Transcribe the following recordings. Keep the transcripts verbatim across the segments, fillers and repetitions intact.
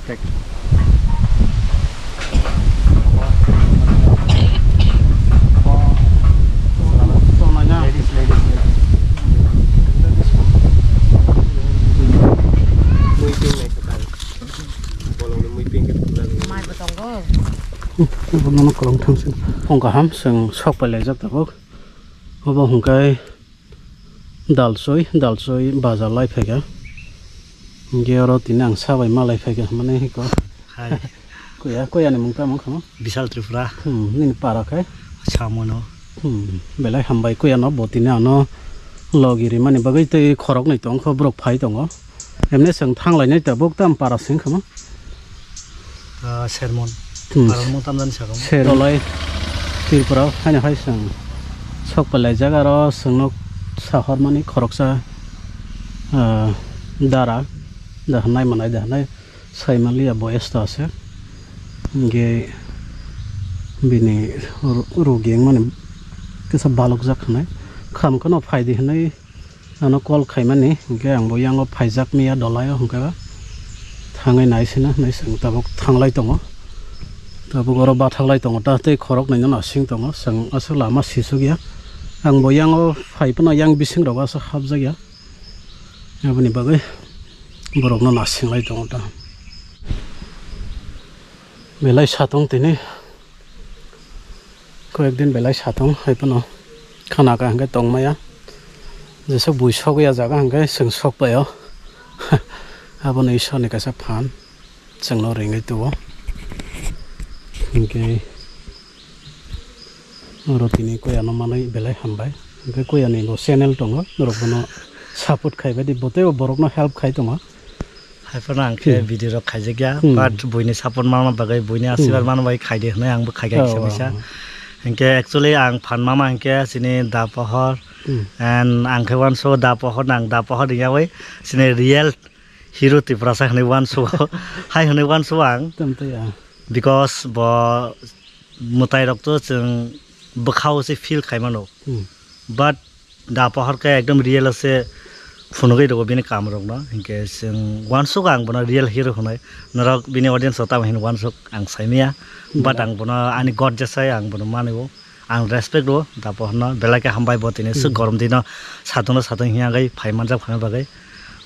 Maibo tongo. Bono kolong thangsi. Phung kaham, chwng sok pai laijak tabuk. Obo hwnkhe dalsoi, dalsoi baja lai phaikha. Hinkhe oro tini ang sabai ma lai phaikha, hwnmani hiko. Hai. Kuya, kuya ni mung tamo khamo? Bishal Tripura. Hmm, nini para khai? Samono. Hmm, belai hambai kuya no bo tini ano logi rimani bagwi tei khorok nai tong kho borok phai tongo. Emne chwng thang lainai tabuk tam para sing khamo? Ah, sermon. Hmm. Para mo tam jani sakamo? Sermon. Tolai Tripura o haino hai chwng sok pai laijak aro chwngno sahormani khoroksa, ah, dara, da hwnai manai da hwnai. Saimanliya boyes to ase. Hinkhe bini ru-, rugi wngmani kisa balokjak hinwi, khamkhe no phaidi hinwi ano call khaimani, hinkhe angbo yango phaijak miya dolaio hinkhe thangwi naisina hinwi chwng tabuk thanglai tongo. Tabuk oro bathaklai tongo ta tei khoroknwi no nasing tongo, chwng aswk lama sisukya. Angbo yango phai phano yang bisingrok aswk hapjakya. Aboni bagwi borokno nasinglai tongo ta. Belai satung tini, koyekdin belai satung, hai phano khana kaham khe tongmaya. Jesa bui sokya jaga hwnkhe chwng sokpaio. Abono Ishwarni kaisa phan. Chwngno ringwi tuo. Hinkhe oro tini kuya no manwi belai hambai. Hinkhe kuya ni bo channel tongo, norok bono support khai baidi, bo teibo borok no help khai tongo. Hai phano ang khe Hmm. video rok khaijak ya, Hmm. but buini support manma bagwi, buini asirwad Hmm. manma bagwi khaidi hwnwi ang bo khaikha Oh, kisa oh, misa. oh. Hinkhe actually ang phan mama hinkhe chini da pohor, Hmm. and ang khe uansugo da pohor nang da pohor ringyawi chini real hero Tiprasa hwnwi uansugo. Hai hwnwi uansugo ang. Tamo tei ya. Because bo mwtai rok to chwng bwkhao se feel khai mano. Hmm. But da pohor khe ekdom real se phunugwi rwgo bini kam rok no. Hinkhe chwng uansugo ang bono real hero hwnwi. Norok bini audience rok tamo hino uansuk ang saimanya. But Hmm. ang bono ani god jesai ang bono mani o. Ang respect rwo da pohorno, belai khe hambai bo tini swk Hmm. gorom dino satung no satung hiya gai phai manjak phaima bagwi.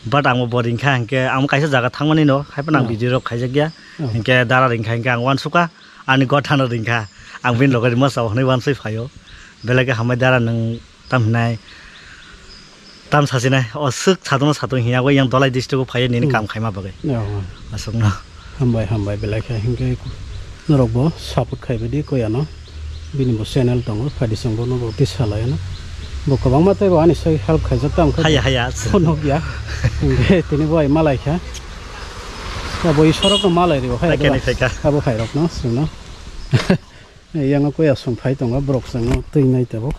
But ang bo bo ringkha hinkhe ang kaisa jaga thangmani no, hai phano ang Hmm. video rok khaijak ya. Hmm. Hinkhe dara ringkha hinkhe ang uansukha, ani gotha no ringkha. Ang bini loge rima sao hwnwi uansui phaio. Belai khe hambai dara nwng tam hinai. Tam sasinai, o swk satung satung hiya, o yang Dholai district o phaiya nini Hmm. kam khaima bagwi. Ya, ya. Aswkno. Hambai, hambai, belai khe. Hinkhe norok bo support khai baidi, koyano. Bini bo channel tongo, phaidi chwng bono bo tisa laiyano. Bo kwbangma tei bo ani sai help khaijak tamo khe. Haya, haya. Phone hok ya. Hinkhe tini bo ai malai kha. Abo Ishwarokno malai rio, hai Phaikha ni abo. Phaikha. Abo hai rokno, chwngno. Yang koi asong phai tongo, borok chwngno twi nai tabuk.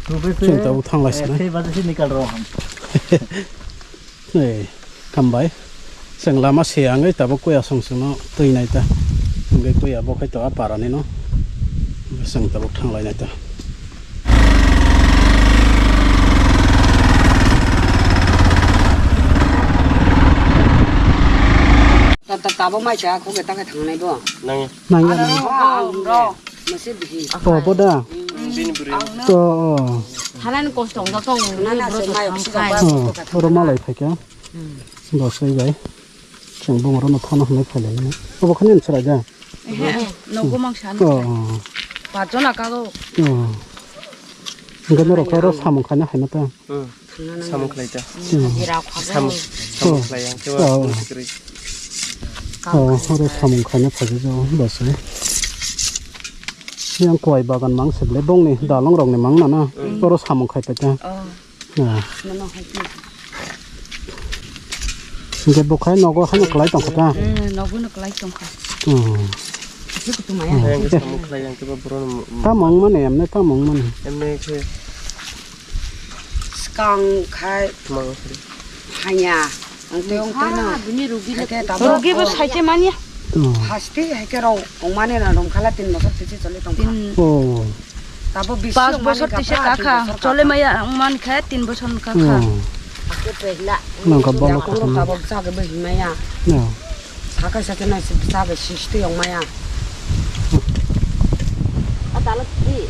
Chwng tabuk thang lai sinai. Tei baje se nikal rw ham. Ei, hambai. Chwng lama se ang tabuk koi asong chwngno twi nai ta. Hingke koi abo khai to a para ni no. Chwng tabuk thang lai nai ta. Ta, ta, tabuk mai cha, kok ta khe thang nai bo. Nang. Nang ya, nang. Ang ro. Mase bihi. Oh, boda. Bini bwrwi. To, oh. Thanani kosto wng tong. Nana se mai bisi rok ba. Oh, oro malai phaikha. Bosai bai. Chwng bung oro no phano hwnwi phai lai. Obo khani chwrai da. Nogo mang san. Oh, oh. Patjona kago. Oh. Hingke norok oro samung khaina hai mata. Hmm. Samung khlai ta. Hmm. Samung, samung khlai ang khe Oh. Ba sikri. Oh, oro samung khaina phaijak o bosai. Yang kowai bagan mang se bele bongni dalong rokni mang nana. Hmm. Oro samung khai paita. Oh. Ah. Hingke bo khai nogo hano kwlai tongkha ta? Eh, nogo no kwlai tongkha. Hmm. Aswk kutung maya. Yang khe samung khlai yang khe ba borok no. Tamo wngmani, emne tamo wngmani. Emne khe. Skang khai. Mang khe. Hanya. Ang tei ang tei na. Bini rugi le. Rugi bo saite manya. Hmm. Haste hai khe rong ongmani na rong khala tin bosor sisi choli tongkha. Tin. Oh. Tabo bisi Pas ongmani bosor tisa kapra, tin kakha. Bosor Chole kakha. Maya ang man khe tin bosor kakha. Hmm. Nang ka balo Yakurok kakha. Tabok jagwi bo himaya. No. Hakai sa khe nai sa bai sisti yong maya. Adala di.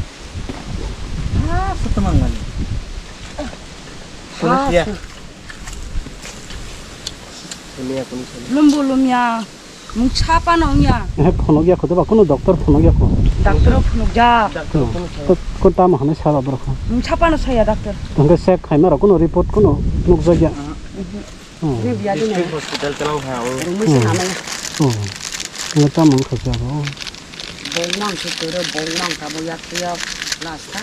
Ah, sa tamang mani. Lumbu lumya. Mung chapa no ya. Eh, phunuk ya kho ba, kuno doctor phunuk ya kho. Doctor phunuk ya. Hmm. Ko, ko tamo hane saba borok kho. Mung chapa no saya doctor. Hingke check khaima rok kuno report kuno nukjak ya. Hmm. Ni biya di na. District hospital kelang ha o. Rumi se nama ya. Hmm. Hingke tamo wngkha sabo. Bong mang se toro, bong mang ka bo yak yak last ta.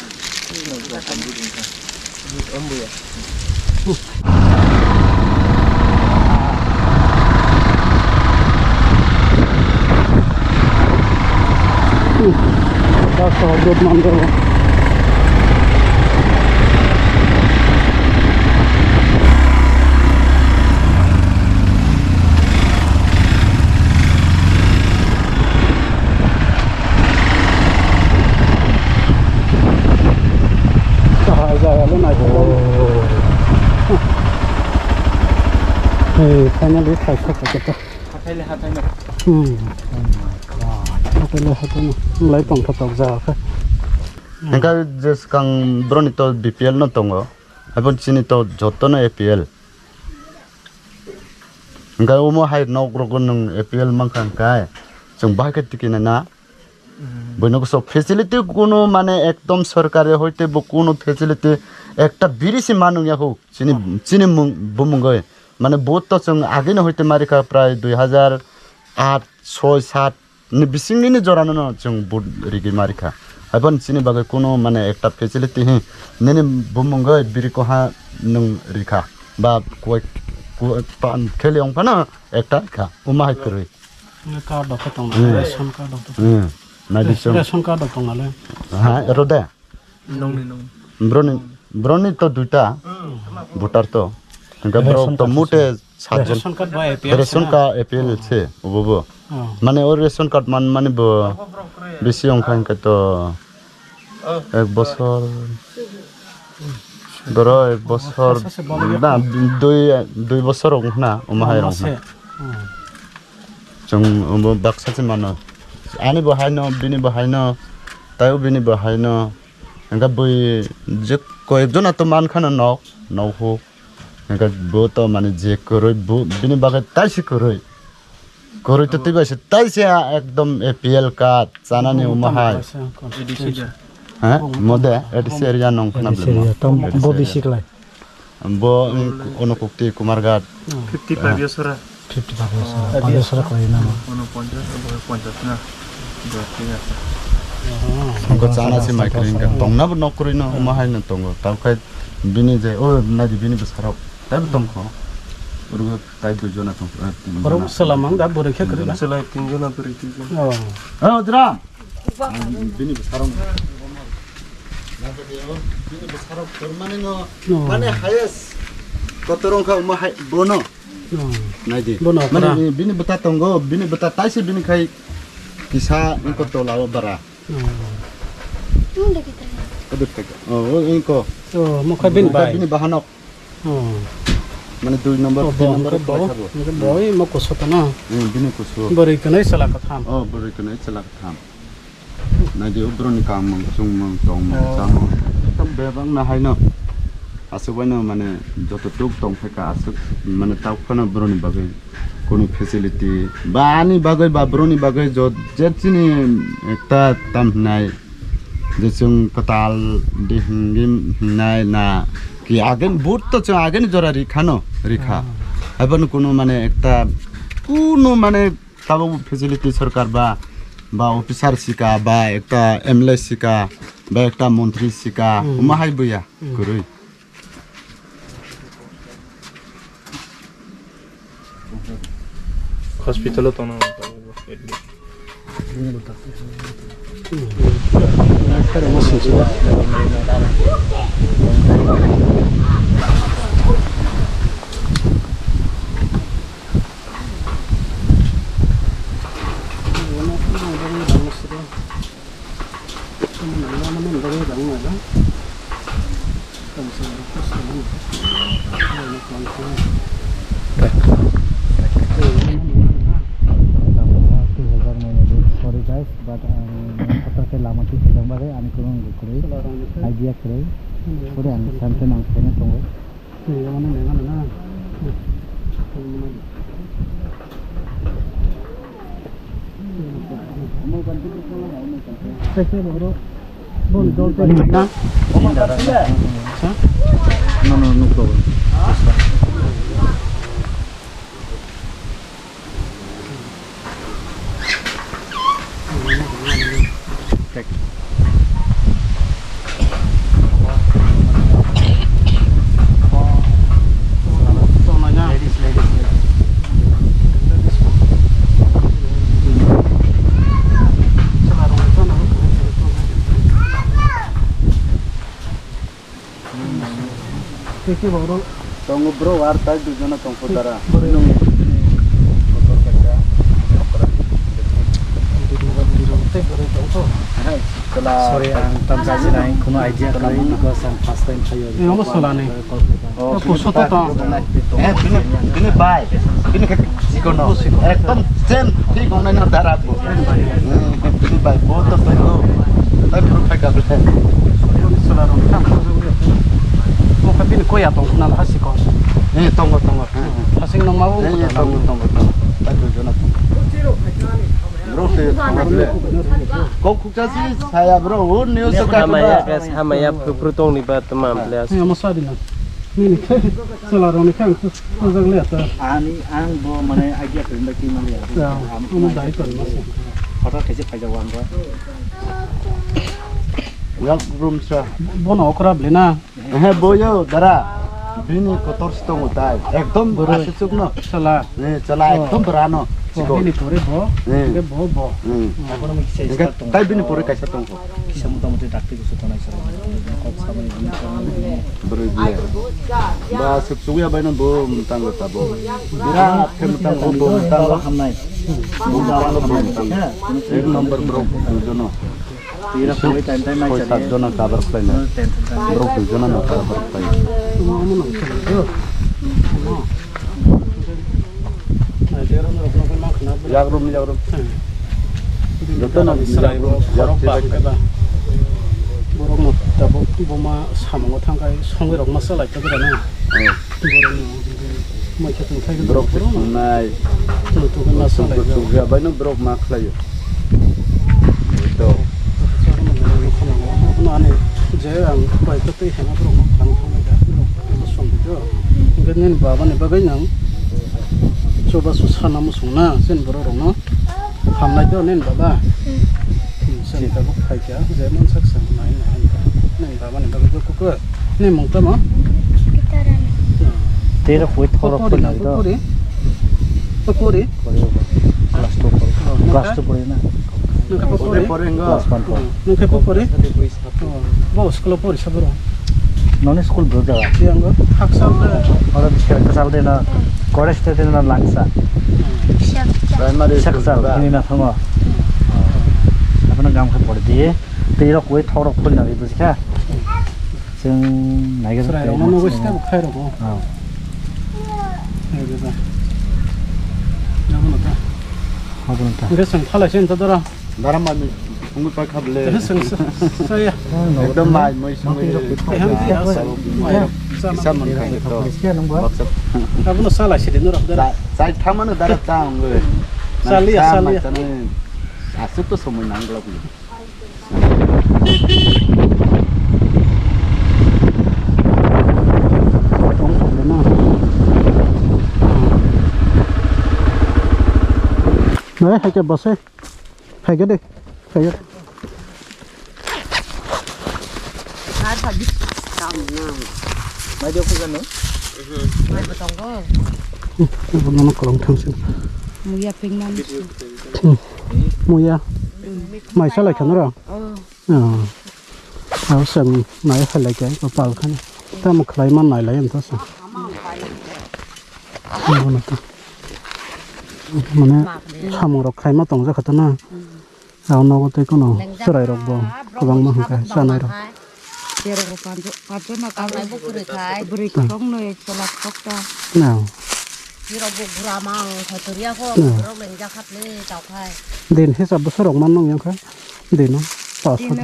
Kaham jagalo naithok. Hey, finally, thaithok khe ta. Hathai le hathai no. Hmm. Hathai le hathai no. Lai tongthotok jaga khe. Hingke je swkang broni to B P L no tongo. Abo chini to joto no A P L. Hingke omo hai nok rogo nwng A P L mankha hingke chwng bahai khe tikina na. Buino kosok facility kuno mane ekdom sorkari hoite bo kuno facility ekta biri se manung ya ho chini, chini mung, bumungoi mane bo to chwng agini hoite marikha prai dui hajar aat, soi, saat ni bising nini jora no chwng bo rigi marikha. Haibon chini bagwi kuno mane ekta facility hi nini bumungoi biri koha nwng rikha ba koi, koi, pa, kheli ong phano ekta rikha uma hai kwrwi. Card rok khe tong nai, hmm, ration card rok tong. Hmm. Nai di chwng. Ration card rok tong nai. Ha, ero de. Nongni, nong. Broni, broni to duita voter to. Hingke ration borok to card mute ration. Sajon. Ration card bai A P L ration card A P L se, obo bo. Oh. Mane o ration card man mani bo bisi ongkha hingke to ek bosor. Doro ek bosor. Sase, sase, bosor. Na, dui, dui bosor wngkha na, omo hai wngkha na. Oh. Chwng omo baksa se mano. Ani bo haino, bini bo haino, taibo bini bo haino. Hingke bui je koyek jona to mankha na nok, nok huk. Hingke bo to mane je kwrwi, bo bini bagwi taisi kwrwi. Kwrwi to twibaise taisi ekdom A P L card, chanani omo hai. Ha? Mode, A D C area nong khna. A D C area, tam bo bisi klai. Bo, um, ono kukti Kumarghat. Fifty five years ora. Fifty five years ora. Pondro sora kwlai na. Ono ponchash, obo ponchash na. Dua, tiga. Ko chana si mai kring ka. Tongna bo nok kwrwi no, omo hai no tongo. Tao khai bini je, o, nadi bini bwsarok. Tai bo tongkho. Urugo tai dui jona tongkho. Borok salamang da bwrwi khe kwrwi na. Selai tin jona bwrwi tin jona. Oh. Oh, Dram. Bini bwsarok. Bini bwsarok kwrwmani no, oh, mane highest kotor wngkha omo hai bono. Oh. Naidi. Bono mane okra. Bini, bini bwta tongo, bini bwta taisi bini khai kisa wngkha tola o bara. Oh. Koduk teka. Oh, oh, wngkha. Oh, mo khai bini bai. Bini bahanok. Oh. Mane dui number, oh, tin number bo, bo, bo, mo kusu to na. Hmm, bini kusu. Bwrwi kwnwi chwla kwtham. Oh, bwrwi kwnwi chwla kwtham. Naidi o boroni kammung, chwngmung, tongmung, oh, chamung. Ekdom bebak no haino. Aswk baino mane joto tuk tong phaikha aswk mane tok phano boroni bagwi. Kunu facility ba ani bagwi ba boroni bagwi jot je chini ekta tam hinai je chwng kwtal de hingim hinai na ki agen but to chwng agen jora ri khano ri kha. Ah. Haibano kunu mane ekta kunu mane tabuk facility sorkar ba, ba officer sika ba ekta M L A sika ba ekta montri sika, hmm, omo hai buya, hmm, kwrwi. Hospital o tongna. Bagwi ani kwrwng kwrwi idea kwrwi. Pore ang samsung ang khaina tongo. No, no, no problem. Tiki borok. Tongo bro, ar tai dui jona tongkho dara. Bwrwi. Nung bini kotor kaisa. Tei bwrwi tongkho. Hai, chwla. Sorry, ang tamsa sinai, kuno idea kwlai, because ang first time phaio. Ni omo chwlani. Oh, kusu to tong. Eh, bini, bini bai. Bini khe chikono. Ekdom same thik wngnai no dara bo. Hmm, bini bai bo to bai bo. Tai bro khai ka bwlai. Bini chwla rok thang ko jong le. Mo kha bini koya tong khna ha sikon. Eh, tongo, tongo. Hasing nong ma bo. Eh, eh, tongo, tongo, tongo. Tai bro jona tongo. Bro se tongo le. Kok khukcha si saya bro. O news ka. Hamaya guys, hamaya phru phru tong ni ba tamam le. Eh, mo sa di na. Nini khe chwla rokni khe ang thajak le ta. Ani ang bo mane idea khe ki mali ya. Ya, omo dai kar ma se. Photo khe se phaijak ang ba. Yak room sa. Bono okra bli na. He boyo dara. Bini kotor si tongo tai. Ekdom asuk suk no. Chwla. Ne chwla ekdom brano. Bini pore bo. Ke bo bo. Abono mi se. Tai bini pore kaisa tongo. Kisa mota moti dakti kusu tonai sara. Kok samani bini tongo. Bwrwi bwlai. Ba suk suk ya baino bo mtang ta bo. Birat khe mtang bo bo mtang bo hamnai. Bo mtang bo mtang. Ek number bro jono. Tira koi time time mai sat jona cover khlai na. Bro jono na cover khlai. Yak room, yak room. Joto no yak room, yak room. Borok no tabuk boma samungo thangkai songwi rok ma salai ta bera na. Borok no mai khe tong thai borok borok no. Nai. Tong tong ma salai. Tong tong ya bai no borok ma khlai. To. Ani je ang bai to tei hena borok ma phang thang da. Song do. Ngen baba ni bagwi nang. Choba su sana musung na sen borok rok no. Hamnai do nen baba. Hmm. Hmm, sen tabuk khai kya, je man sak sang nai nai. Nen baba ni baba do kuku. Nen mung tamo? Kitarani. Hmm. Tera koi thoro koi nai do. Pori. Pori. Pori. Class two pori. Oh, class two pori na. Nang khe pori. Class one pori. Nang khe pori. Oh, bo school o porisa borok? Noni school bwrwk jaga? Yang go haksa. Oro bisi haksa sal de na, college te de na langsa. Primary school. Saksa, ini na thango. Apa na gam khe pori di. Tei rok wei thok rok phul na ri buji kha. Chwng naiga. Chwrai rok no nugo sita khai rok. Ah. Naiga. Nabo no ta. Abo no ta. Nge sang thala sen ta dara. Dara mami, sungwi pai kha bele. Sung sa, sa ya. Ekdom mai, mai sungwi. Eham ti asa. Mai. Isa man khai to. Baksa. Abono sala sidi nurok dara. Sai thamano dara ta ongwe. Sali ya, sali ya. Asuk to somoi nang glak. Nai, hai ke bose. Phaikhe de, phaikhe. Ar phaikhe. Tam nang. Mai de kuja no? Mai batang ko. Abo nono kolong thangsi. Muya ping man. Hmm. Muya. Mai salai khana ra. Oh. Ah. Abo sem mai salai khe pal khani. Tamo khlai man nai lai em thasa. Abo no ta. Mane samung rok khlai ma tong jakha ta na. Ang nogo tei kono chwrai rok bo kwbangma hwnkha chanai rok. Terok rok panjo, panjo no kanai bo kwrwi khai. Bwrwi kwrwng nwi chwla khokta. Na. Terok bo gura ma ang thai kwrwi ya kho, borok lengjak kha le tau khai. Din hisab bo sorok man nong yang kha. Din no. Pas. Tino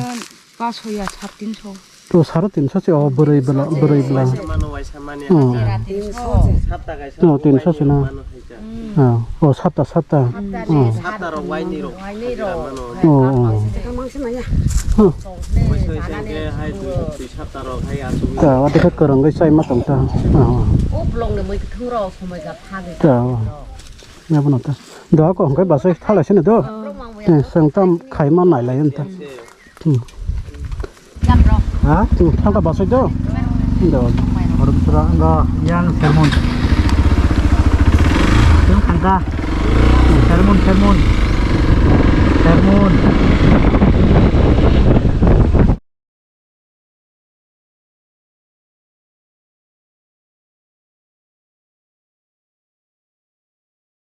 pas hoya sat tinso. To sare tinso se, o bwrwi bwla, bwrwi bwla. Mano waisa mani. Hmm. Tinso. Sapta kaisa. No, tinso se na. Mano hai. Ah, oh, sapta, sapta. Hmm. Sapta rok waini rok. Waini rok. Oh, oh. Hmm. Waisa waisa ke hai dui, dui sapta rok hai asugwi. Ta, ade khe kwrwngwi chai ma tong ta. Ah, oh. O blong ni mui thung rok somoi ga phagi. Ta, oh. Ya bono ta. Do ko hwnkhe basai thalai sini do. Oh. Eh, seng tam khai ma nai lai ta. Hmm. Ha? Hmm, thangka basai do. Do. Orang sura enggak yang sermon. Yang thangka. Sermon, sermon. Sermon.